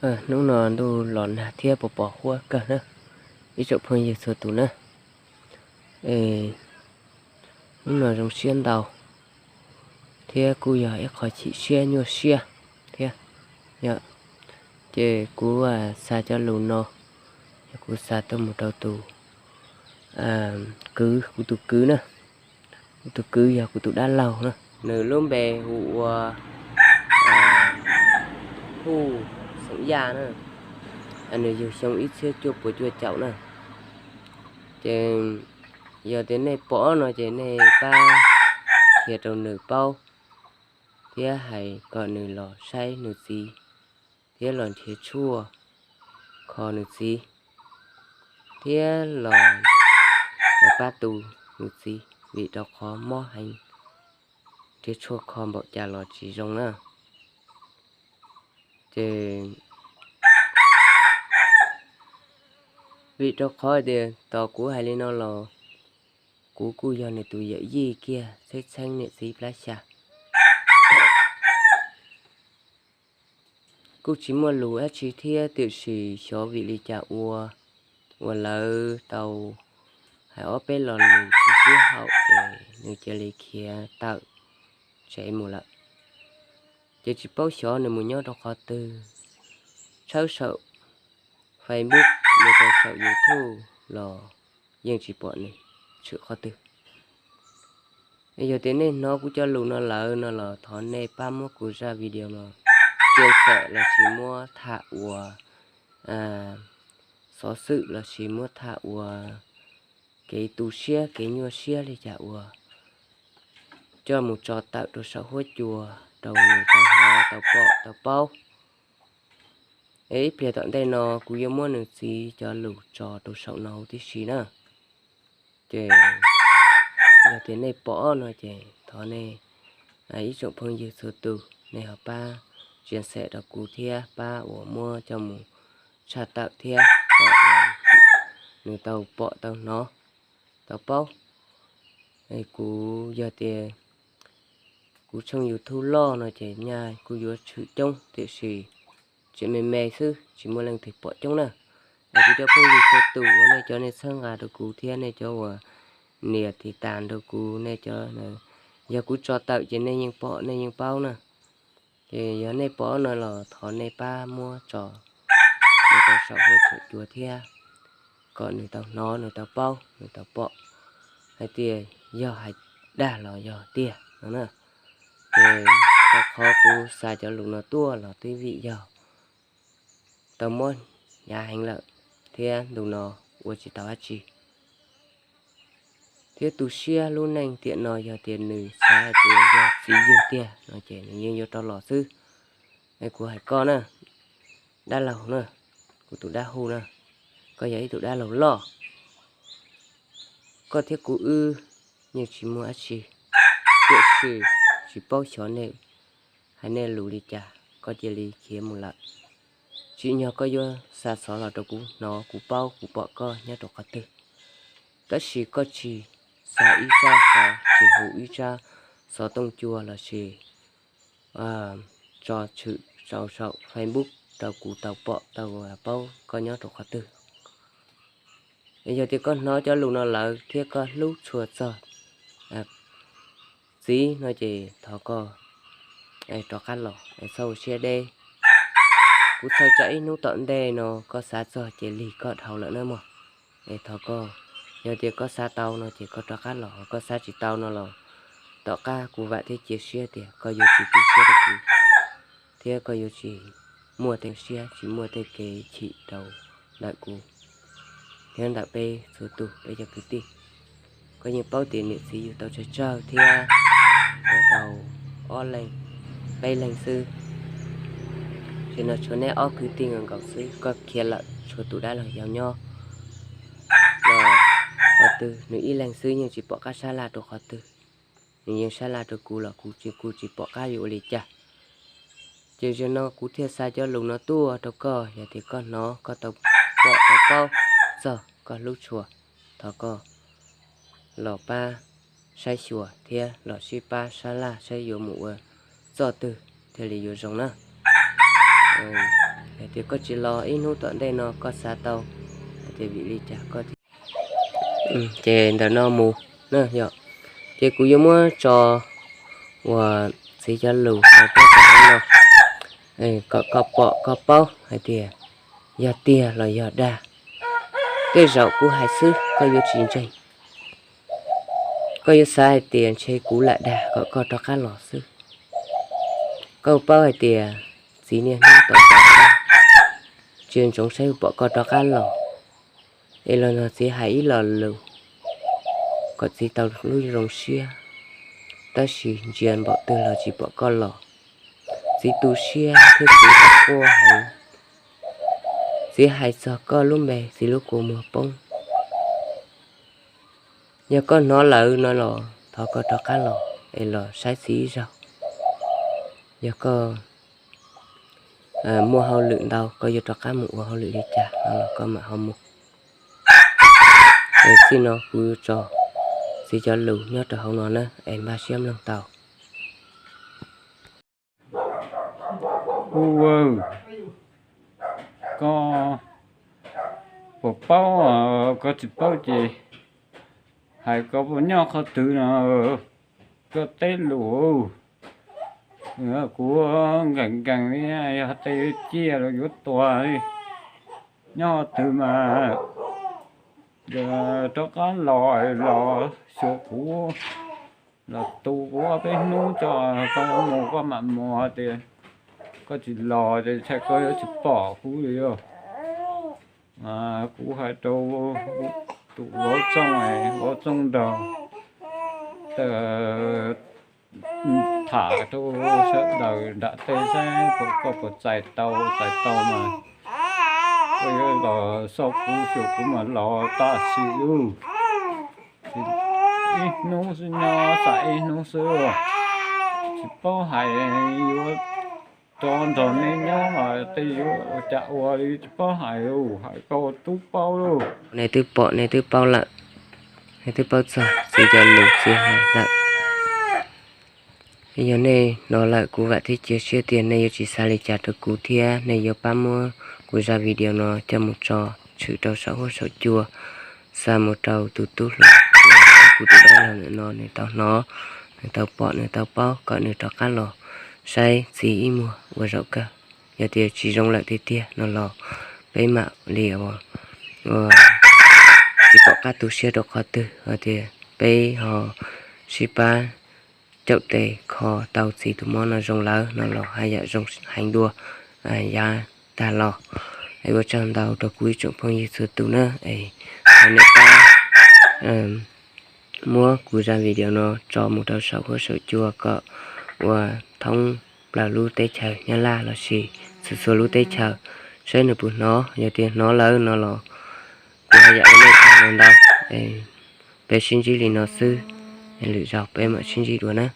Hnub no ntuj los nag thiab pos pos huab kawg na, ib tsoom phooj ywg txhua tus na. Hnub no zoo siab ntau thiab kuj yog ib qho chim siab nyuaj siab thiab. Ces kuv xa cov lus no, yog kuv xa tuaj mus rau tus kwv, kuv tus kwv na. Kuv tus kwv yog kuv tus dab laug na. Nws lub npe hu ua Hu xeem Yaj na. Nws yug xyoo ib txhiab cuaj puas cuaj caum na. Ces yog tias nej pom no ces nej pab qhia rau nws paub thiab hais kom nws los saib nws txiv thiab los nrhiav tshuaj kho nws txiv thiab los pab tu nws txiv vim rau qhov mob heev, nrhiav tshuaj kho npaum cas los tsis zoo na. Ces vim rau qhov tias tos kuv hais li no los kuv kuj yog nws tus yawm yij kiag txheeb txheeb niam txiv plab xya. Kuj tsis muaj lus dab tsi thiab tiam sis xyov vim li cas ua uas lawv tau hais ob peb lo lus tsis sib haum ces nws cia li khiav tawm tsev mus lawm. Ces tsis paub xyov nws mus nyob rau qhov twg, tshawb saum Facebook los rau saum YouTube los yeej tsis pom nws tshwm qhov twg. Yog tias nej hnov kuv cov lus no lawm no los thov nej pab muab kuv zaj video no share lossis muab tham ua xov xwm lossis muab tham ua kev tu siab kev nyuaj siab li cas uas coj mus tso tawm rau saum huab cua rau nws tau hnov tau pom tau paub. Es ib pliag tom ntej no kuv yuav muab nws txiv cov lus tso rau saum no huv tib si na. Ces yog tias nej pom no ces thov nej ib tsoom phooj ywg txhua tus nej ho pab share rau kuv thiab pab uas muab coj mus tshaj tawm thiab kom nws tau pom tau hnov tau paub. Kuv yog tias kuv tshooj YouTube loj no ces nyaj kuj yuav tshwm coob tiam sis tseem me me xwb tsis muaj leej twg pom coob na. Es kuv cov phooj ywg txhua tus uas nej cov nej txhawb nqa rau kuv thiab nej cov uas nias tiv tas rau kuv nej cov, yog kuv tso tawm ces nej yeej pom nej yeej paub na. Ces yog nej pom no los thov nej pab muab tso mus rau saum huab cua thiab kom nws tau hnov nws tau paub nws tau pom hais tias yog hais dag los yog tiag no na. Ces rau qhov kuv xa cov lus no tuaj los twb vim yog tau muab hnyav heev lawm thiab ntu no ua tsis tau dab tsi thiab tu siab lub neej tiam no yog tias nws xav hais tias yog txiv yug tiag no ces nws yeej yuav rov los xwb. Es kuv hais koj na, dab laug na, kuv tus dab Hu na, koj yog ib tug dab laug loj, koj thiab kuv wb yeej tsis muaj dab tsi, tiam sis tsis paub xyov nej hais nej lus li cas koj cia li khiav mus lawm. Tsim nyog koj yuav xa xov los rau kuv hnov kuv paub kuv pom koj nyob rau qhov twg, tab sis koj tsis xa ib tsab xov tsis hu ib tsab xov tooj cua lossis tso tshwm rau saum Facebook rau kuv tau pom tau paub koj nyob rau qhov twg. Yog tias koj hnov cov lus no lawm thiab koj hlub tshua txog txiv no ces thov koj rov qab los es txhob ua siab deb. Kuv txhawj tsam ib hnub tom ntej no koj xav txog ces lig koj dhau lawm na mog. Es thov koj, yog tias koj xav tau no ces koj rov qab los, koj xav tsis tau no los tom qab kuv vam thiab cia siab tias koj yuav tsis tu siab rau kuv thiab koj yuav tsis muaj tej siab tsis muaj tej kev chim rau ntawm kuv thiab ntawm peb txhua tus peb cov kwv tij. Koj yeej paub tias niam txiv yug tau tsawg tsawg thiab ua tau ob leeg peb leeg xwb. Ces no tshuav neb ob kwv tij nkaus nkaus xwb, koj khiav lawm tshuav tus dab laug yau nyob los qhov twg nws ib leeg xwb yeej tsis pom qab sab laj rau qhov twg. Nws yeej sab laj rau kuv los kuv tsis, kuv tsis pom qab yuav ua li cas. Ces zaum no kuv thiaj xa cov lus no tuaj rau koj, yog tias koj hnov koj tau pom tau paub txog koj hlub tshua, thov koj los pab saib xyuas thiab los sib pab sab laj saib yuav mus ua txoj twg thiaj li yuav zoo na. Yog Ces koj tsis los ib hnub tom ntej no koj xav tau hais tias vim li cas koj thiaj, ces ntawm no mus na yom. Ces kuv yuav muab tso uas txiv cov lus hais rau koj no, kom koj pom koj paub hais tias yog tiag los yog dag. Tej zaum kuv hais xwb koj yuav tsis ntseeg, koj yuav xav hais tias ntshe kuv lam dag kom koj rov qab los xwb. Koj paub hais tias txiv niaj hnub tom tsis ntsoov saib pom koj rov qab los, es los nrog txiv hais ib lo lus kom txiv tau lub zoo siab, tab sis ntsia npaum twg los tsis pom koj los. Txiv tu siab thiab txiv quaj heev. Txiv hais txog koj lub npe txiv lub kua muag poob. Yog koj hnov lawm no los thov koj rov qab los es los saib txiv ib zaug. Yog koj muaj hauj lwm ntau koj yuav rov qab mus ua hauj lwm li cas no los koj mam ho mus. Es txij no kuv tso txiv cov lus nyob rau hauv no na es npaj siab mloog tau. Ua, koj puas paub? Koj tsis paub ces hais koj puas nyob qhov twg no, koj teb lus. Kuv nkees nkees li, yog tej ciaj los yuav tuag li. Nyob qhov twg mas rov qab los, los xyuas kuv, los tu kuv ob peb hnub tso, koj mus koj mam mus, tias koj tsis los ces ntshai koj yuav tsis pom kuv li os. Kuv hais rau tus vauv txooj, vauv txooj nrog tham rau sawv daws nram tej saib koj puas txais tau, txais tau mas koj yuav los xauj kuv xyuas kuv mas los tam sim lub. Ib hnub xwb nyob, xam ib hnub xwb, tsis paub hais yuav rov nrog nej nyob los tej yuav ua cas ua li tsis paub hais, hais koj tub paub lauj. Nej twb pom nej twb paub lawm, nej twb paub txog txiv cov lus txiv hais lawm. Yog nej hnov lawm kuv vam thiab cia siab tias nej yuav tsis xav li cas rau kuv thiab nej yuav pab muab kuv zaj video no coj mus tso, tshwm rau saum huab saum cua, xa mus rau tus tub hluas, kuv tus dab laug ntawm no nws tau hnov, nws tau pom nws tau paub kom nws rov qab los saib txiv ib muag ua zaum kawg. Yog tias tsis zoo lawm tiag tiag no los peb mam li ua, tsis pom qab tu siab rau qhov twg, hos tias peb ho sib pab caum tes kho tau txiv tus mob no zoo lawm no los haj yam zoo heev dua, yav tag los. Es ua tsaug ntau rau kuv ib tsoom phooj ywg txhua tus na, es thov nej pab muab kuv zaj video no tso mus rau saum huab saum cua kom ua thoob plaws lub teb chaws Nyab Laj lossis txhua txhua lub teb chaws, saib nws puas hnov. Yog tias hnov lawm no los kuv haj yam ua nej tsaug ntau, peb sib ntsib li no xwb, lwm zaug peb mam sib ntsib dua na.